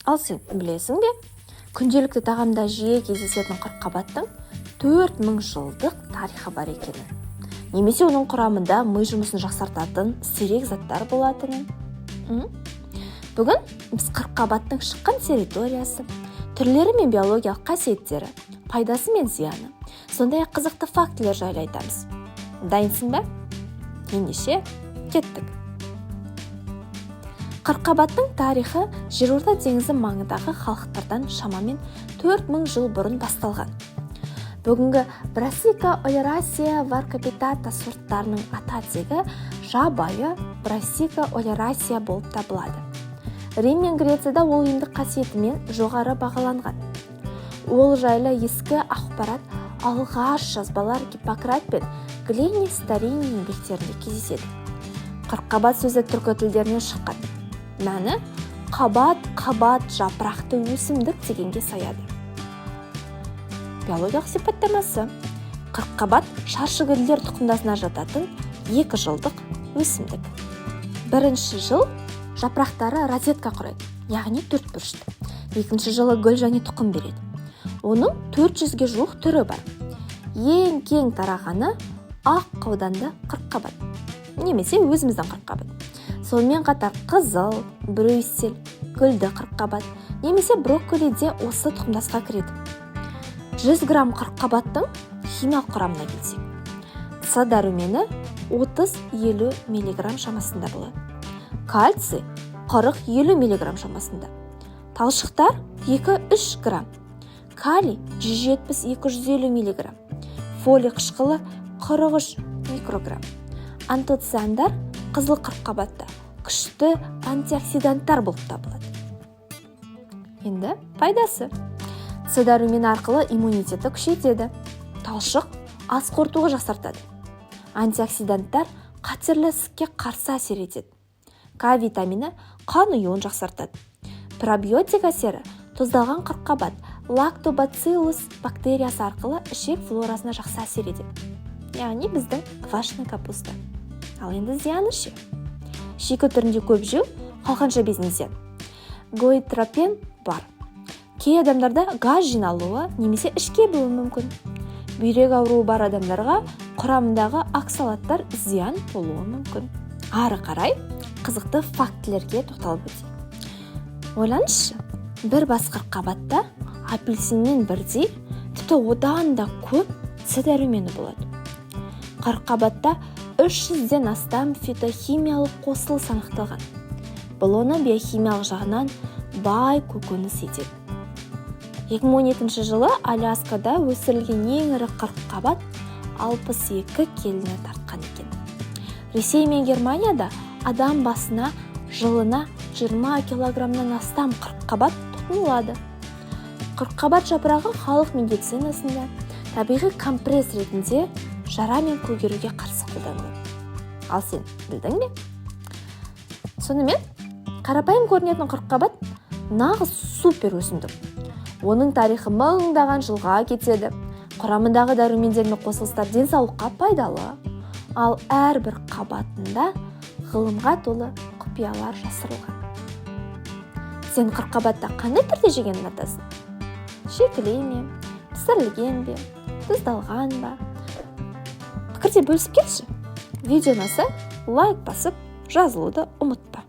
Ал сен білесің бе, күнделікті тағамда жиі кездесетін қырыққабаттың 4000 жылдық тарихы бар екенін, немесе оның құрамында ми жұмысын жақсартатын сирек заттар болатынын? Бүгін біз қырыққабаттың шыққан территориясы, түрлері мен биологиялық қасиеттері, пайдасы мен зияны, сондай ақ қызықты фактілер жайлы айтамыз. Дайынсың ба? Ендеше кеттік. Қырыққабаттың тарихы Жерорта теңізі маңындағы халықтардан шамамен 4000 жыл бұрын басталған. Бүгінгі Brassica oleracea var capitata сорттарының ата тегі жабайы Brassica oleracea болып табылады. Рим мен Грецияда ол емдік қасиетімен жоғары бағаланған. Ол жайлы ескі ақпарат, алғаш жазбалар Гиппократ пен Плиний Старый еңбектерінде кездеседі. Қырыққабат сөзі түркі тілдерінен шыққан. Мәні қабат қабат жапырақты өсімдік дегенге саяды. Биологиялық сипаттамасы: қырыққабат шаршыгүлдер тұқымдасына жататын 2 жылдық өсімдік. Бірінші жыл жапырақтары розетка құрайды, яғни төртбұрышты. Екінші жылы гүл және тұқым береді. Оның 400-ге жуық түрі бар. Ең кең тарағаны ақ қауданды қырыққабат немесе өзіміздің қырыққабат. Сонымен қатар қызыл брюссель гүлді қырыққабат немесе брокколи де осы тұқымдасқа кіреді. 100 грамм қырыққабаттың химиялық құрамына келсек, С дәрумені 30-50 миллиграмм шамасында болады, кальций 40-50 миллиграмм шамасында, талшықтар 2-3 грамм, калий 170-250 миллиграмм, фолий қышқылы 43 микрограмм. Антоциандар қызыл қырыққабатта күшті антиоксиданттар болып табылады. Енді пайдасы: С дәрумені арқылы иммунитетті күшейтеді, талшық ас қорытуды жақсартады, антиоксиданттар қатерлі ісікке қарсы әсер етеді, К витамині қан ұюын жақсартады. Пробиотик әсері: тұздалған қырыққабат лактобациллус бактериясы арқылы ішек флорасына жақсы әсер етеді, яғни біздің квашеная капуста. Ал енді зияны ше? Шикі түрінде көп жеу қалқанша безіне зиян. Гоитроген бар. Кей адамдарда газ жиналуы немесе іш кебуі мүмкін. Бүйрек ауруы бар адамдарға құрамындағы оксалаттар зиян болуы мүмкін. Ары қарай қызықты фактілерге тоқталып өтейік. Ойлаңызшы, бір бас қырыққабатта апельсинмен бірдей, тіпті одан да көп С дәрумені болады. Қырыққабатта 300-ден астам фитохимиялық қосылыс анықталған. Бұл оны биохимиялық жағынан бай көкөніс етеді. 2012 жылы Аляскада өсірілген ең ірі қырыққабат 62 келіні тартқан екен. Ресей мен Германияда адам басына жылына 20 килограммнан астам қырыққабат тұтынылады. Қырыққабат жапырағы халық медицинасында табиғи компресс ретінде жара мен көгеруге қарсы қолданылады. Ал сен білдің бе? Сонымен, қарапайым көрінетін қырыққабат нағыз супер өсімдік. Оның тарихы мыңдаған жылға кетеді. Құрамындағы дәрумендер мен қосылыстар денсаулыққа пайдалы. Ал әрбір қабатында ғылымға толы құпиялар жасырылған. Сен қырыққабатты қандай түрде жеген ұнатасың? Шикілей ме, пісірілген бе, тұздалған ба? Пікірде бөлісіп кетші. Видео ұнаса, лайк басып, жазылуды ұмытпа.